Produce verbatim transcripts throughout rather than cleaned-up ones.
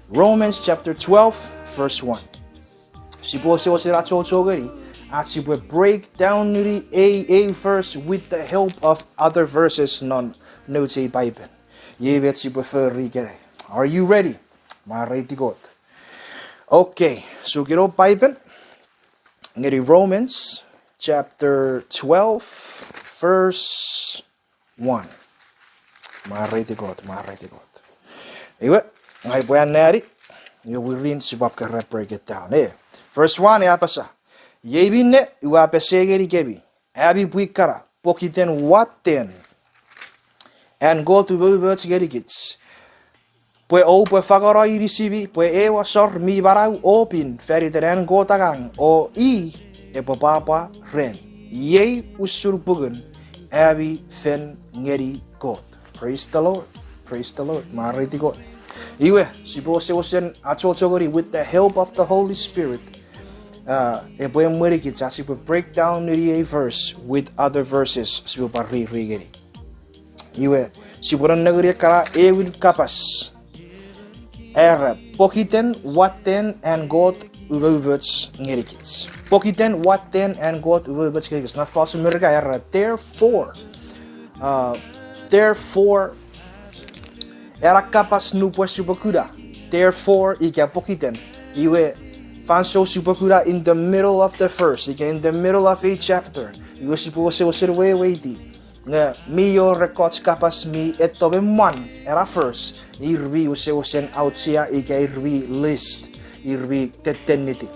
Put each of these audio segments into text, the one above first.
Romans chapter twelve, verse one. Sipwe wesewesen achocho ngeni ach sipwe break down ngeni ei, ei verse with the help of other verses non nouch ei Paipen. Iei met sipwe fori ikenai. Are you ready? Mwareiti Kot. Okay, so keno Paipen ngeni Romans chapter twelve, verse one. Mwareiti Kot, mwareiti Kot. Iwe, ngang upwe anneani, iwe mwirin sipwap keran break it down. E, verse one e apasa, Iei minne ua pesei ngenikemi, ami pwi kana, pokiten watten an Kot umoumoch ngenikich, pwe oupwe fangeno inisimi pwe ew asor mi manau o pin fan iten an Kot angang, o i epwe pwapwa ren. Iei usun pungun ami fen ngeni Kot. Praise the Lord. Praise the Lord. Mwareiti Kot. Iwe, sipwe wesewesen achocho ngeni with the help of the Holy Spirit. Epwe emwenikich ach sipwe break down ngeni ei verse with other verses sipwe pwan riri ngeni. Iwe, sipwe nennengeni ekkana ewin kapas. Era, pokiten watten an Kot umoumoch ngenikich. Pokiten watten an Kot umoumoch ngenikich. Non fosun Merika era, therefore. Therefore, ena kapas nupwen sipwe kuna therefore ika pokiten, iwe fansoun sipwe kuna in the middle of the verse ika in the middle of a chapter, iwe sipwe wesewesen weweiti nge mi wor ekkoch kapas mi etto me mwan ena verse, ir mi wesewesen auchea ika ir mi list, ir mi tetteniti.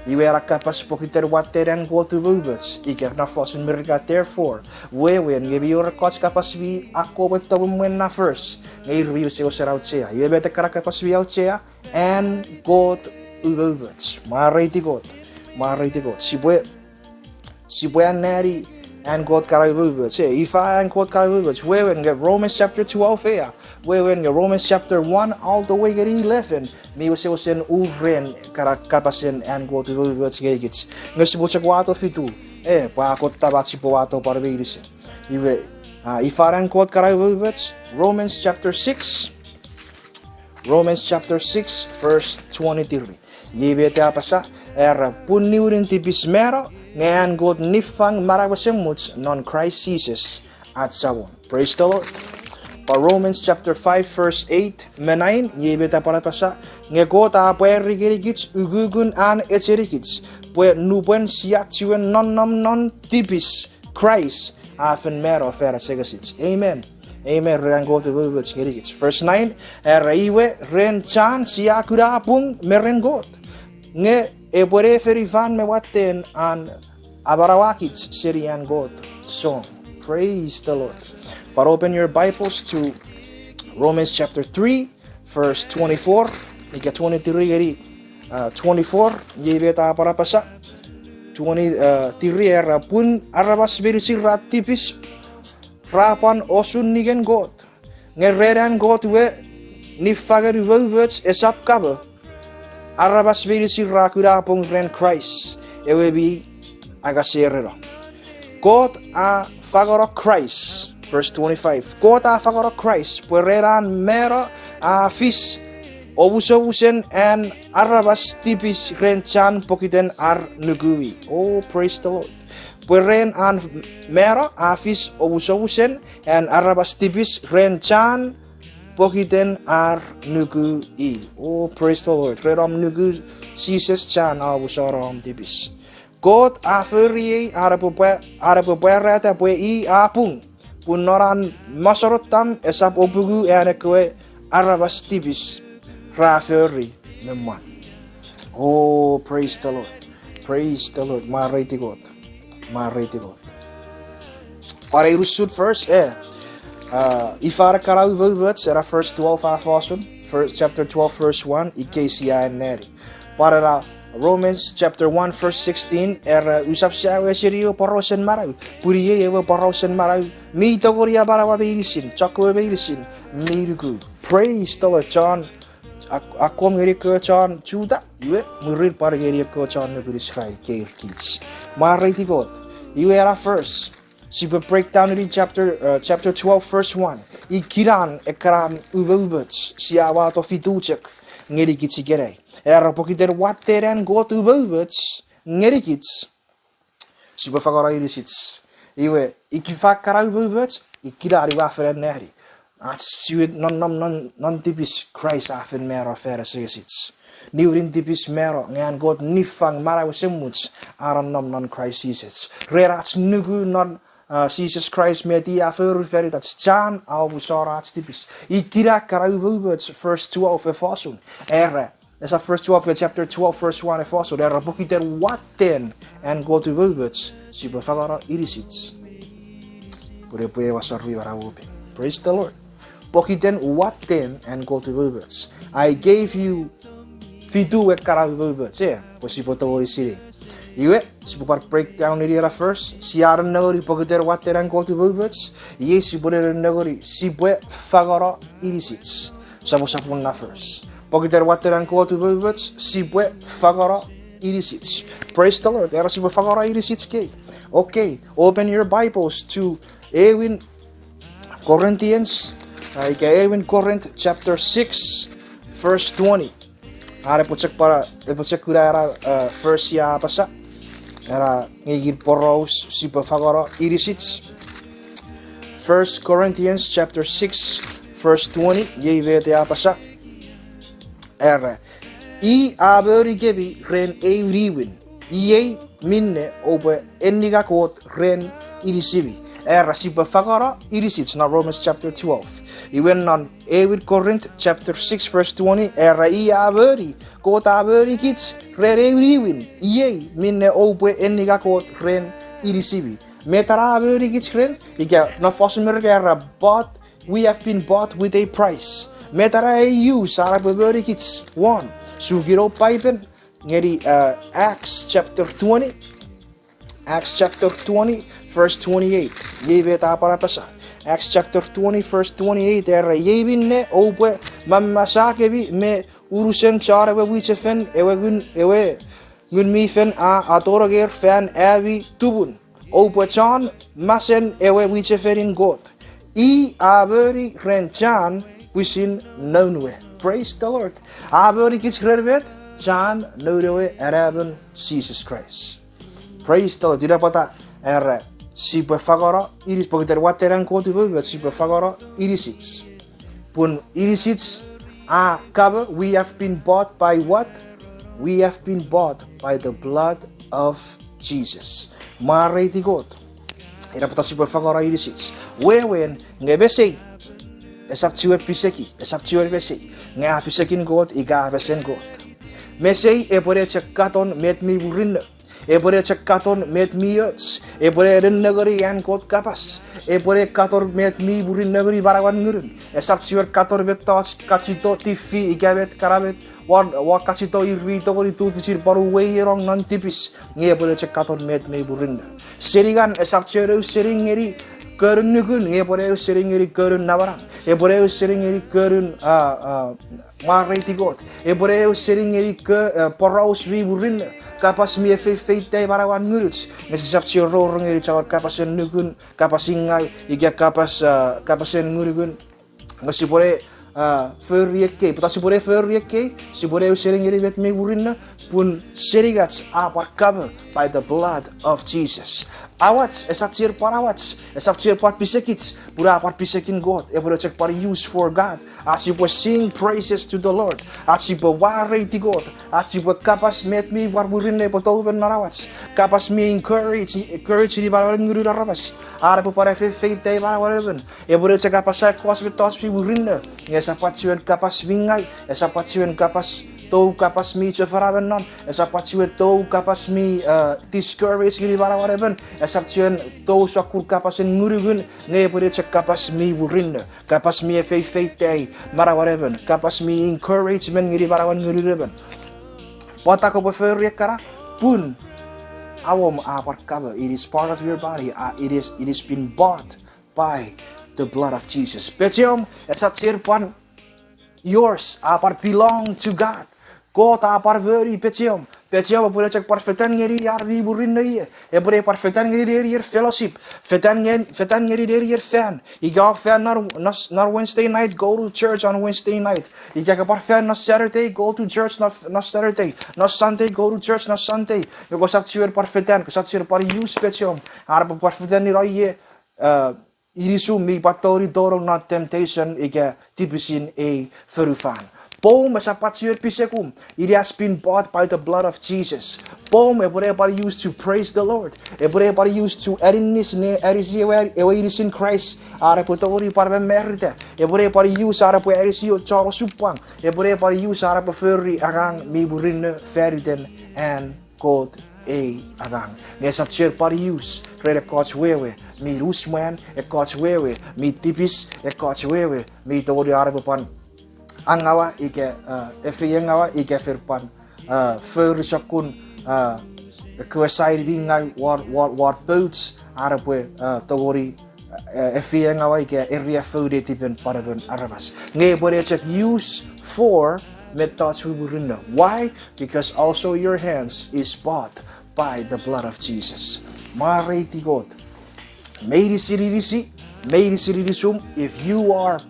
Iwe ena kapas pokiten watten an Kot umoumoch ika non fosun Merika therefore, wewen nge mi wor ekkoch kapas mi akkom etto me mwan na verse nge ir mi wesewesen auchea. Iwe met ekkana kapas mi auchea? An Kot umoumoch. Mwareiti Kot. Mwareiti Kot. Sipwe, sipwe anneani an Kot kana umoumoch. E, ifa an Kot kana umoumoch? Wewen nge Romans chapter twelve ea. Wewen nge Romans chapter one all the way ngeni eleven mi wesewesen uren kana kapasen an Kot umoumoch ngenikich. Nge sipwe chok wato fitu, e, pwe a kon tamach sipwe wato pwan meinisin. Iwe, a, ifa an Kot kana umoumoch? Romans chapter six. Romans chapter six, verse twenty-three. Iei met a apasa, era, pun niwinin tipis mano, nge an Kot niffang manau esemuch non Kraist Jises ach Samon. Praise the Lord. Pwan Romans chapter five, verse eight me nine, iei met a pwan apasa, nge Kot a pwari ngenikich ukukun an echenikich, pwe nupwen sia chiwen nonnom non tipis, Kraist a fen mano fan asengesich. Amen. Amen. Ren an Kot umoumoch ngenikich. Verse nine, era, iwe ren chan sia kuna pung me ren Kot, nge epwe ne fonufan me watten an amanauakich seni an Kot song. Praise the Lord. But open your Bibles to Romans chapter three, verse twenty-four, ika twenty-three ngeni, uh, twenty-four, iei met a pwan apasa. Twenty, uh, three era, pun aramas meinisin ra tipis, ra pwan osun ningen Kot. Nge ren an Kot we niffangen umoumoch esap kamo, aramas meinisin ra kuna pung ren Kraist, ewe mi angasereno. Kot a fangeno Kraist, verse twenty-five, Kot a fangeno Kraist pwe ren an mano a fis omusomusen an aramas tipis ren chan pokiten ar nuku i. Oh, praise the Lord. Pwe ren an mano a fis omusomusen an aramas tipis ren chan pokiten ar nuku i. Oh, praise the Lord. Ren om nuku Jises chan a omusano om tipis. Kot a fori ei an epwe pwa-, an epwe pwarata pwe i a pung, pun non an mosonotam esap opungu an ekkewe aramas tipis ra fori me mwan. Oh, praise the Lord. Praise the Lord. Mwareiti Kot. Mwareiti Kot. Pwan ei usun verse, e, ifa ekkana umoumoch, ena verse twelve a fosun, verse, chapter twelve, verse one, ikei sia anneani. Pwan ena Romans chapter one, verse sixteen, era, usap sia weseni ewe porausen manau, pun iei ewe porausen manau mi tongeni amanaua meinisin, chokkewe meinisin mi nuku. Praise the Lord. Chon, ak-, akkom ngeni ekkewe chon Juta, iwe mwirin pwan ngeni ekkewe chon nukun Israel, keir kich. Mwareiti Kot. Iwe ena verse, sipwe break down ngeni chapter, uh, chapter twelve, verse one. ikinan ekkana umoumoch sia wato fitu chok ngenikich ikenai. Era pokiten watten an Kot umoumoch ngenikich, sipwe fangeno inisich. Iwe, ikifa ekkana umoumoch, ikinan iwe a fen anneani. Ach chiwen nonnom non, non tipis Kraist a fen mano fan asengesich. Niwinin tipis mano, nge an Kot niffang manau esemuch a nonnom non Kraist Jises. Ren ach nuku non, a, Jises Kraist met i a fori fan itach, chan a omusano ach tipis. Ikinan ekkana umoumoch, verse twelve e fosun. Era, esap verse twelve, e chapter twelve, verse one e fosun. Era pokiten watten an Kot umoumoch, sipwe fangeno inisich. Pun epwe ew asor mi manau o pin. Praise the Lord. Pokiten watten an Kot umoumoch, I gave you fitu ekkana umoumoch, e, pwe sipwe tongeni sinei. Iwe, sipwe pwan break down ini ena verse, sia nennengeni pokiten watten an Kot umoumoch, iei sipwe nennengeni sipwe fangeno inisich. Sopwosopwun na verse. Pokiten watten an Kot umoumoch, sipwe fangeno inisich. Praise the Lord. Era sipwe fangeno inisich kei. Okay, open your Bibles to ewin Corinthians, a, ika ewin Corinth chapter six, verse twenty. Are epwe chok pwan, epwe chok kuna ena, a, verse ia apasa. Ena ngingin poraus sipwe fangeno inisich. First Corinthians chapter six, verse twenty, iei met e apasa. Era, i a monikemi ren eu niwin, iei minne oupwe enninga Kot ren inisimi. Era sipwe fangeno inisich non Romans chapter twelve. Iwe non ewin Corinth chapter six verse twenty, era i a moni, Kot a monikich ren eu niwin, iei minne oupwe enninga Kot ren inisimi. Met ena a monikich ren, ika non fosun Merika era bought, we have been bought with a price. Met ena e use an epwe monikich won? Sukino Paipen ngeni, uh, Acts chapter twenty. Acts chapter twenty, verse twenty-eight. Iei met a pwan apasa. Acts chapter twenty, verse twenty-eight, era, iei minne oupwe mamasa kemi me unusen chon ewe mwichefen ewe ngun, ewe Ngun mi Fel a atononger fan ami tumun. Oupwe chon masen ewe mwichefenin Kot. I a moni ren chan pwisin noun we. Praise the Lord. A monikich ren met? Chan noun ewe Anaemon Jises Kraist. Praise the Lord. Ina pwata era sipwe fangeno inis-, pokiten watten an Kot umoumoch sipwe fangeno inisich. Pun inisich a kamo, we have been bought by what? We have been bought by the blood of Jesus. Mwareiti Kot. Ina pwata sipwe fangeno inisich. Wewen nge mesei, esap chiwen piseki, esap chiwen mesei, nge a pisekin Kot ika a mesen Kot. Mesei epwene chok katon met mi murinno. Epwene chok katon met mi och. Epwene nennengeni an Kot kapas. Epwene katon met mi murinno ngeni manauan ngunun. Esap chiwen katon mettoch kachito tifi ika met kana met, wan, wan kachito ir mi tongeni tufichin pwan uweienong non tipis. Nge epwene chok katon met mi murinno. Seningan esap chiwen ausening ngeni konun nukun, nge epwene ausening ngeni konun namanam. Epwene ausening ngeni konun, a, a, mwareiti Kot. Epwene ausening ngeni ko-, e, poraus mi murinno. Kapas mi efeifeita manauan ngunuch. Nge sisap chiwen rongorong ngeni chommong kapasen nukun, kapas ingau, ika kapas, a, kapasen ngunungun. Nge sipwene, a, fori ekkei. Pwata sipwene fori ekkei? Sipwene ausening ngeni met mi murinno. Pun seningach a pwan kamo by the blood of Jesus. Awach, esap chiwen pwan awach, esap chiwen pwan pisekich, pun a pwan pisekin Kot, epwene chok pwan use for God. Ach sipwe sing praises to the Lord. Ach sipwe mwareiti Kot. Ach sipwe kapas met mi pwan murinno epwe tou me non awach. Kapas mi encourage, encourage ngeni manauan ngunun aramas. An epwe pwan efeifeita manauan emon. Epwene chok apasa ekkoch mettoch mi murinno. Nge esap pwan chiwen kapas mi ngau, esap pwan chiwen kapas tou kapas mi chofona me non, esap pwan chiwen tou kapas mi, uh, discourage ngeni manauan emon, esap chiwen tou sokkun kapasen ngunungun, nge epwene chok kapas mi murinno, kapas mi efeifeita manauan emon, kapas mi encouragement ngeni manauan ngunun emon. Pwata kopwe fori ekkana? Pun awom a pwan kamo, it is part of your body, uh, it is, it has been bought by the blood of Jesus. Pecheom, esap chiwen pwan yours, a pwan belong to God. Kot a pwan moni pecheom. Pecheom epwene chok pwan fetan ngeni ar mi murinno ie. Epwene pwan fetan ngeni nenier fellowship. Fetan ngeni, fetan ngeni nenier fan. Ika om fan non, non, non Wednesday night, go to church on Wednesday night. Ika ka pwan fan non Saturday, go to church non, non Saturday. Non Sunday, go to church non Sunday. Nge kosap chiwen pwan fetan, kosap chiwen pwan use pecheom. Ar pwan pwan fetan ngeni ie, inisum mi pwan tongeni tonong non temptation ika tipisin ei fonufan. Poum esap pwan chiwen pisekum. It has been bought by the blood of Jesus. Poum epwene pwan use to praise the Lord. Epwene pwan use to aninnis ne anisi ewe, ewe inisin Kraist. Ar epwe tongeni pwan mamarita. Epwene pwan use ar epwe anisi chon osupwang. Epwene pwan use ar epwe fori angang mi murinno faniten an Kot ei angang. Nge esap chiwen pwan use ren ekkoch wewe mi nus mwan, ekkoch wewe mi tipis, ekkoch wewe mi tongeni ar epwe pwan angaua ika, efeiengaua ika fen pwan fori sokkun ekkewe sign mi ngau won, won, won pouch, ar epwe tongeni efeiengaua ika eriaffouni netipen pwan emon aramas. Nge epwene chok use for mettoch mi murinno. Why? Because also your hands is bought by the blood of Jesus. Mwareiti Kot. Meinisin inisi, meinisin inisum, if you are,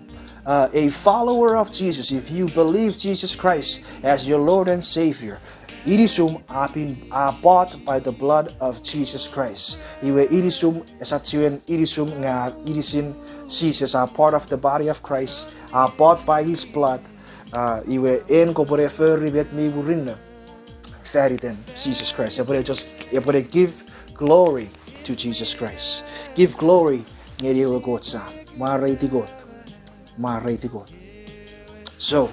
uh, a follower of Jesus, if you believe Jesus Christ as your Lord and Savior, inisum a been, are bought by the blood of Jesus Christ. Iwe inisum, esap chiwen inisum nge inisin Jises, are part of the body of Christ, are bought by his blood. Uh, iwe en kopwene fori met mi murinno faniten Jesus Christ. Epwene just, epwene give glory to Jesus Christ. Give glory ngeni ewe Kot Sam. Mwareiti Kot. Mwareiti Kot. So,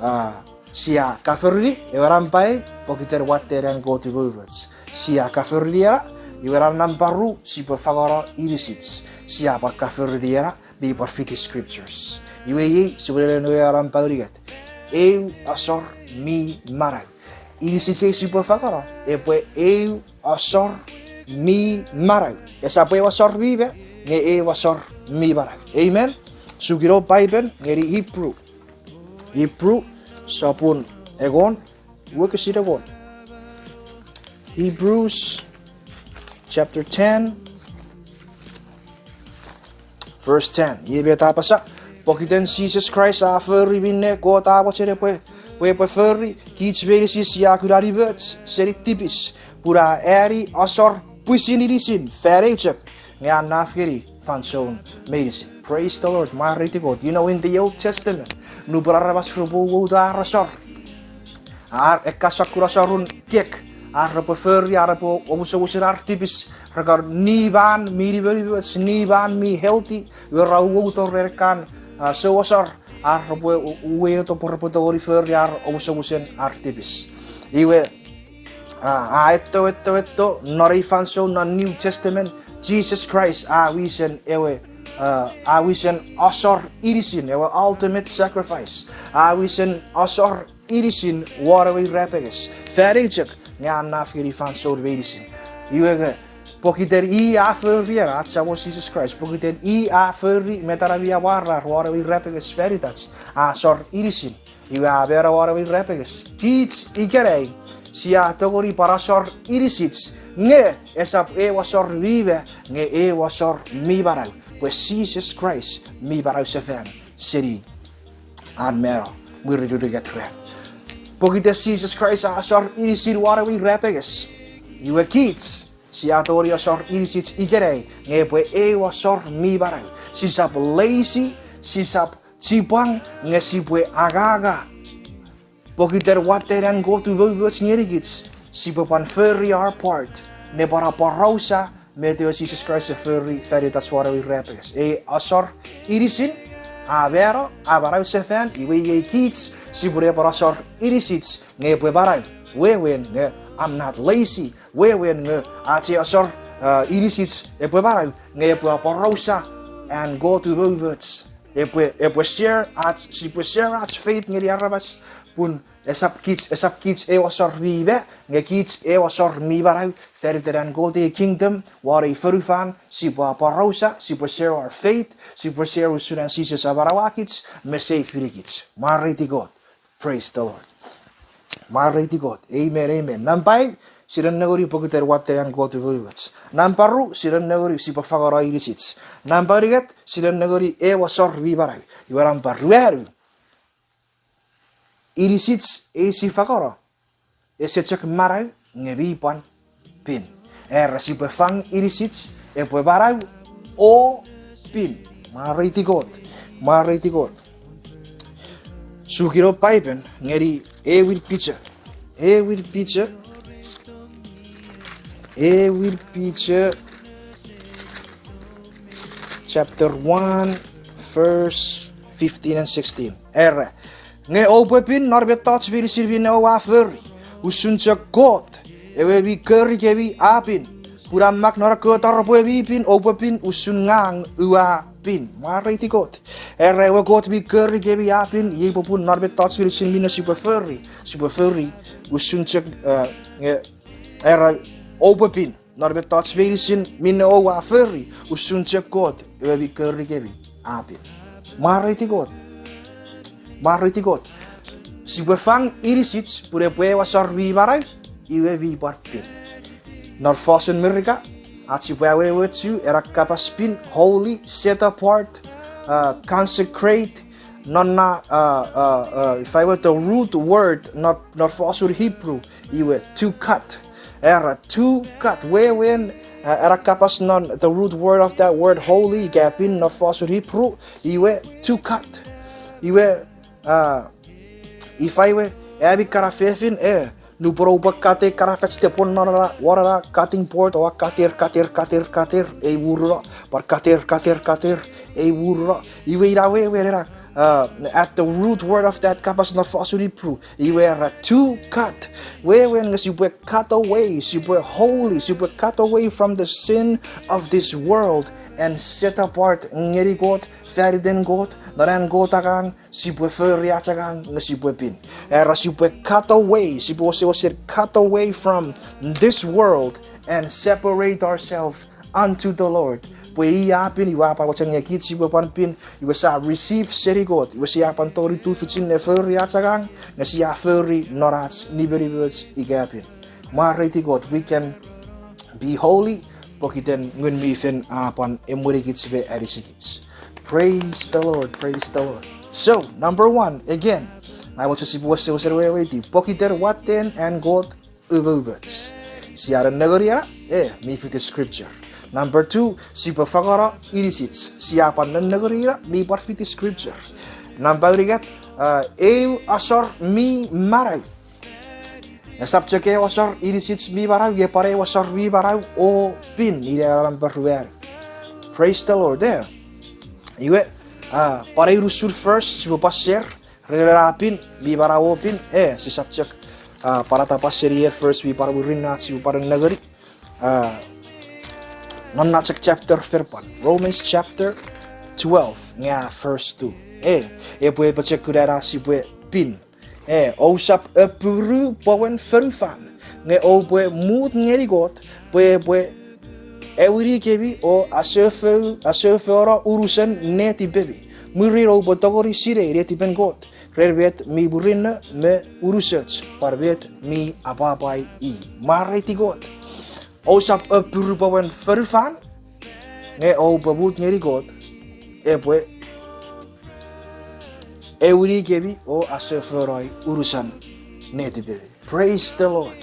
uh, sia kaforini ewe nampa eu pokiten watten an Kot umoumoch. Sia kaforini ena, iwe ena nampa ru sipwe fangeno inisich. Sia pwan kaforini ena, mi pwan fiti scriptures. Iwe iei sipwe neno ewe nampa unungat. Eu asor mi manau. Inisich ei sipwe fangeno epwe eu asor mi manau. Esap eu asor mi ma, nge eu asor mi manau. Amen? Sukino Paipen ngeni Hebrew. Hebrew, sopun engon, wokisin engon. Hebrews chapter ten, verse ten. Iei met a apasa, pokiten Jises Kraist a fori minne Kot a mochen epwe, pwe epwe fori, kich meinisin sia kuna nimoch seni tipis, pun a ani asor pwisin inisin fan eu chok, nge a naf ngeni fansoun meinisin. Praise the Lord, mwareiti Kot. You know, in the Old Testament, nupwen aramas repwe uwouta ar asor, ar ekka sokkun asorun kek, ar repwe fori, ar repwe omusomusen ar tipis, re kan niman mi nimenimoch, niman mi healthy, iwe ra uwouto ren ekkan, ah, souasor, ar repwe u-, uwouto pwe repwe tongeni fori ar omusomusen ar tipis. Iwe, ah, a etto, etto, etto, non ei fansoun non New Testament, Jesus Christ a wisen ewe, ah, a wisen asor inisin, ewe ultimate sacrifice. A wisen asor inisin won ewe irapenges fan eu chok, nge a naf ngeni fansoun meinisin. Iwe nge, pokiten i a fori ena, ach Samon Jesus Christ, pokiten i a fori met ena mi amwarar won ewe irapenges fan itach, a asor inisin. Iwe a mano won ewe irapenges. Kich ikenai sia tongeni pwan asor inisich, nge esap eu asor mi ma, nge eu asor mi manau, pwe Jesus Christ mi manau sefan seni an mano mwirin unungat ran. Pokiten Jesus Christ a asor inisin won ewe irapenges, iwe kich sia tongeni asor inisich ikenai, nge epwe eu asor mi manau. Sisap lazy, sisap chipwang, nge sipwe anganga. Pokiten watten an Kot umoumoch ngenikich, sipwe pwan fori our part ne pwan aporausa met ewe Jesus Christ e fori fan itach won ewe irapenges. Ei asor inisin a mano, a manau sefan, iwe iei kich sipwe ne pwan asor inisich nge epwe manau. Wewen nge I'm not lazy. Wewen nge ach ei asor, ah, inisich epwe manau, nge epwe aporausa an Kot umoumoch. Epwe, epwe share ach, sipwe share ach faith ngeni aramas, pun esap kich, esap kich eu asor mi ma, nge kich eu asor mi manau fan iten an Kot ei kingdom won ei fonufan. Sipwe aporausa, sipwe share our faith, sipwe share usun an Jesus a manauakich me save ngenikich. Mwareiti Kot. Praise the Lord. Mwareiti Kot. Amen, amen. Nampa eu, sia nennengeni pokiten watten an Kot umoumoch. Nampa ru, sia nennengeni sipwe fangeno inisich. Nampa unungat, sia nennengeni ew asor mi manau. Iwe nampa ruanu, inisich ei si fangeno ese chok manau nge mi pwan pin. Era sipwe fang inisich epwe manau o pin. Mwareiti Kot. Mwareiti Kot. Sukino Paipen ngeni ewin Piter. Ewin Piter. Ewin Piter chapter one, verse fifteen and sixteen. Era, nge oupwe pin non mettoch meinisin minne oua fori, usun chok Kot ewe mi korikemi a pin. Pun a mak non ekkewe taropwe mi pin, oupwe pin usun ngang ua pin. Mwareiti Kot. Era ewe Kot mi korikemi a pin, iei popun non mettoch meinisin minne sipwe fori, sipwe fori usun chok, eh, nge, era, oupwe pin non mettoch meinisin minne oua fori, usun chok Kot ewe mi korikemi a pin. Mwareiti Kot. Mwareiti Kot. Sipwe fang inisich pun epwe ew asor mi manau, iwe mi pwan pin. Non fosun Merika, ach sipwe awewe usun ena kapas pin, holy, set apart, uh, consecrate, non na, uh, uh, uh, ifa we the root word, non, non fosun Hebrew, iwe to cut. Era to cut. Wewen, uh, ena kapas non the root word of that word holy, ika pin non fosun Hebrew, iwe to cut. Iwe, uh, ifa we, ami kana fefin, eh, nupwen oupwe cut ei kana vegetable non ena, won ena cutting board, oua cut er, cut er, cut er, cut er, ei muruno, pwan cut er, cut er, cut er, ei muruno. Iwe ina wewen ena, uh, at the root word of that kapas non fosun Hebrew, iwe era to cut. Wewen nge sipwe cut away, sipwe holy, sipwe cut away from the sin of this world and set apart ngeni Kot, faniten Kot, non an Kot angang, sipwe fori ach angang nge sipwe pin. Era sipwe cut away, sipwe wesewesen cut away from this world and separate ourselves unto the Lord. Pwe i a pin, iwe a pwan mochen nge kich sipwe pwan pin, iwe sia receive seni Kot, iwe sia pwan tongeni tufichin ne fori ach angang, nge sia fori non ach nimenimoch ika pin. Mwareiti Kot, we can be holy, pokiten Ngun mi Fel a pwan emwenikich me anisikich. Praise the Lord, praise the Lord. So, number one, again, ngang mochen sipwe wesewesen weweiti, pokiten watten an Kot umoumoch. Sia nennengeni ena, eh, mi fiti scripture. Number two, sipwe fangeno inisich. Sia pwan nennengeni ena, mi pwan fiti scripture. Nampa unungat, uh, eu asor mi manau. Esap chok eu asor inisich mi manau, nge pwan eu asor mi manau o pin, ina nampa ruanu. Praise the Lord, eh. Iwe, uh, pwan ei unusen verse, sipwe pwan share ren ena pin, mi manau o pin, eh, sisap chok, uh, pwan atapa seni ei verse mi pwan murinno ach sipwe pwan nennengeni. Uh, non na chok chapter fen pwan, Romans chapter twelve, nge a verse two. Eh, epwe, epwe chok kuna ena sipwe pin. Eh, ousap appiru pwowen fonufan, nge oupwe mut ngeni Kot, pwe epwe ewinikemi o asofo-, asofona unusen netipemi. Mwirin oupwe tongeni sinei netipen Kot, ren met mi murinno me unusoch, pwan met mi apwapwai i. Mwareiti Kot. Ousap appiru pwowen fonufan, nge oupwe mut ngeni Kot, epwe ewinikemi o asofonoi unusen netipemi. Praise the Lord.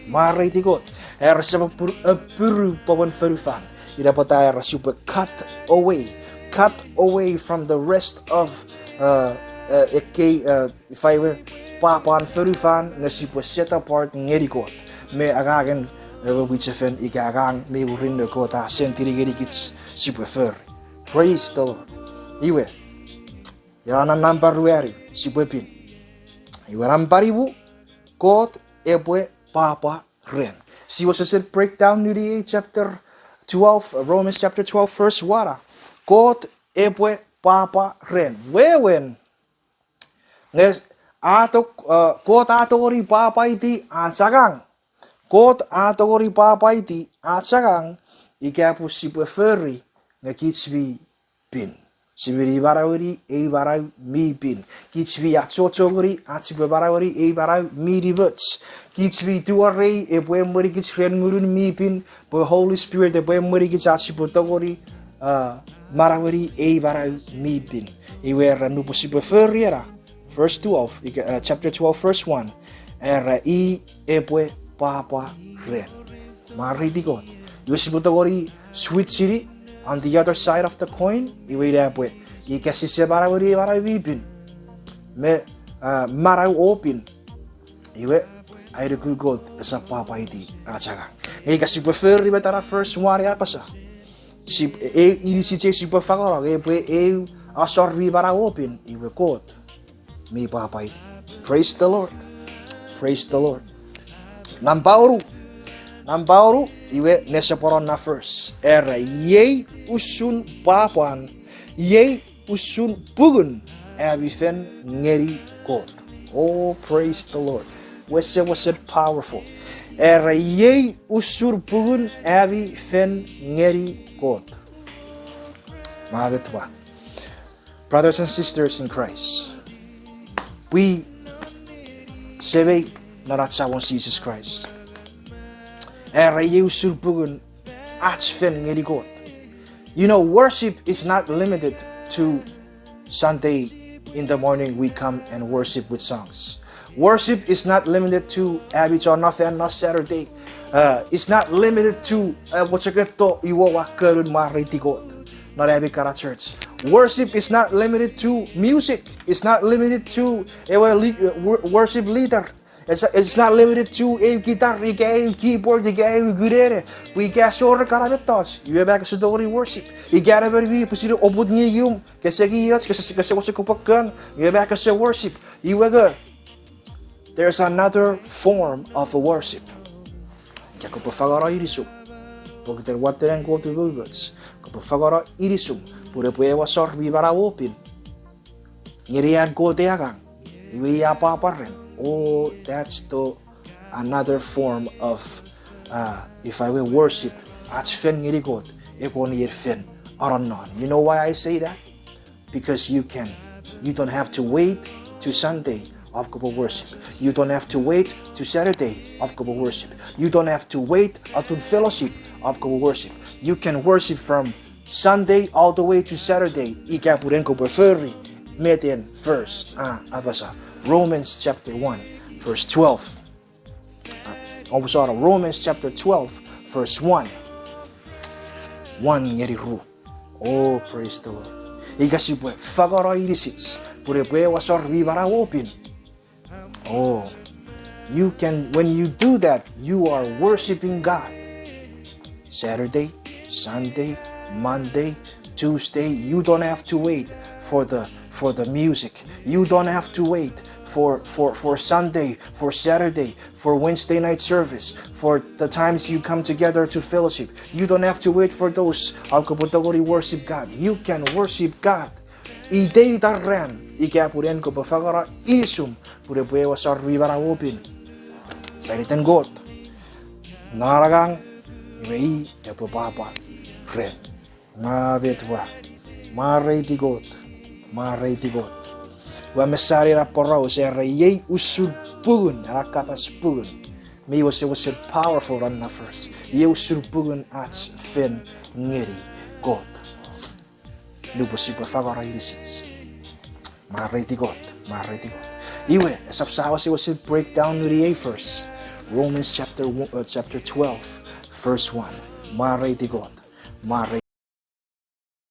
Mwareiti Kot. Era sipwe appiru pwowen fonufan. Ina pwata era sipwe cut away. Cut away from the rest of, uh, uh, ekkei, uh, ifa we, pwapwan fonufan nge sipwe set apart ngeni Kot. Me angangen ewe mwichefen ika angang mi murinno Kot a sentini ngenikich sipwe fori. Praise the Lord. Iwe, ena nampa ruanu, sipwe pin. Iwe nampa nimu, Kot epwe pwapwa ren. Sia wesewesen breakdown nuni ei chapter twelve, Romans chapter twelve verse one. Kot epwe pwapwa ren. Wewen, nge a tok-, uh, Kot a tongeni pwapwaiti ach angang. Kot a tongeni pwapwaiti ach angang ika pwe sipwe fori nge kich mi pin. Sipwe manaueni ei manau mi pin. Kich mi achocho ngeni ach sipwe manaueni ei manau mi nimoch. Kich mi tuarei epwe emwenikich ren Ngunun mi pin, pwe Holy Spirit epwe emwenikich ach sipwe tongeni, uh, manaueni ei manau mi pin. Iwe era nupwen sipwe fori ena, verse twelve, ika, uh, chapter twelve, verse one, era i epwe pwapwa ren. Mwareiti Kot. Iwe sipwe tongeni switch-ini on the other side of the coin, iwe ina epwe, ika sise manaueni manau mi pin me, uh, manau o pin, iwe, ai nuku Kot esap pwapwaiti ach angang. Nge ika sipwe fori met ena verse one a apasa, sip-, e, inisich ei sipwe fangeno, nge epwe eu asor mi manau o pin, iwe Kot mi pwapwaiti. Praise the Lord. Praise the Lord. Nampa wonu. Nampa wonu, iwe nesoponon na verse. Era iei usun pwapwan, iei usun pungun ami fen ngeni Kot. Oh, praise the Lord. Wesewesen powerful. Era iei usun pungun ami fen ngeni Kot. Mwa met pwa. Brothers and sisters in Christ, pwi semei non ach Samon Jises Kraist, era iei usun pungun ach fen ngeni Kot. You know, worship is not limited to Sunday in the morning we come and worship with songs. Worship is not limited to ami chon no fan no Saturday. Uh, it's not limited to, uh, mochoketto iwe ua konun mwareiti Kot non ami kana church. Worship is not limited to music. It's not limited to ewe li-, uh, wor-, worship leader. It's, it's not limited to eu guitar, ika eu keyboard, ika eu ukulele. Pwe ika ese wor ekkana mettoch, iwe ma kese tongeni worship. Ika emon mi pwisin oput ngium, kese kioch, kese, kese mochen kopwe kon, iwe ma kese worship. Iwe nge, there's another form of a worship. Ika kopwe fangeno inisum, pokiten watten an Kot umoumoch, kopwe fangeno inisum pun epwe ew asor mi manau o pin ngeni an Kot ei angang, iwe i a pwapwa ren. Oh, that's the another form of, uh, if I will worship, ach fen ngeni Kot, e kon ien fen anonnon. You know why I say that? Because you can. You don't have to wait to Sunday of kopwe worship. You don't have to wait to Saturday of kopwe worship. You don't have to wait atun fellowship of kopwe worship. You can worship from Sunday all the way to Saturday, ika pun en kopwe fori met ei verse a apasa. Romans chapter one, verse twelve. Uh, omusano Romans chapter twelve, verse one. One ngeni ru. Oh, praise the Lord. Ika sipwe fangeno inisich pun epwe ew asor mi manau o pin. Oh, you can, when you do that, you are worshiping God. Saturday, Sunday, Monday, Tuesday, you don't have to wait for the, for the music. You don't have to wait for, for, for Sunday, for Saturday, for Wednesday night service, for the times you come together to fellowship. You don't have to wait for those, uh, kopwe tongeni worship God. You can worship God iteiten ran, ika pun en kopwe fangeno inisum pun epwe ew asor mi manau o pin fan iten Kot non angang, iwe i epwe pwapwa ren. Mwa met pwa. Mwareiti Kot. Mwareiti Kot. Ua mesani ena poraus era iei usun pungun, ena kapas pungun. Mi wesewesen powerful ena verse. Iei usun pungun ach fen ngeni Kot. Nupwen sipwe fangeno inisich. Mwareiti Kot, mwareiti Kot. Iwe, esap sa wesewesen breakdown ngeni ei verse. Romans chapter one, uh, chapter twelve, verse one. Mwareiti Kot, mwareiti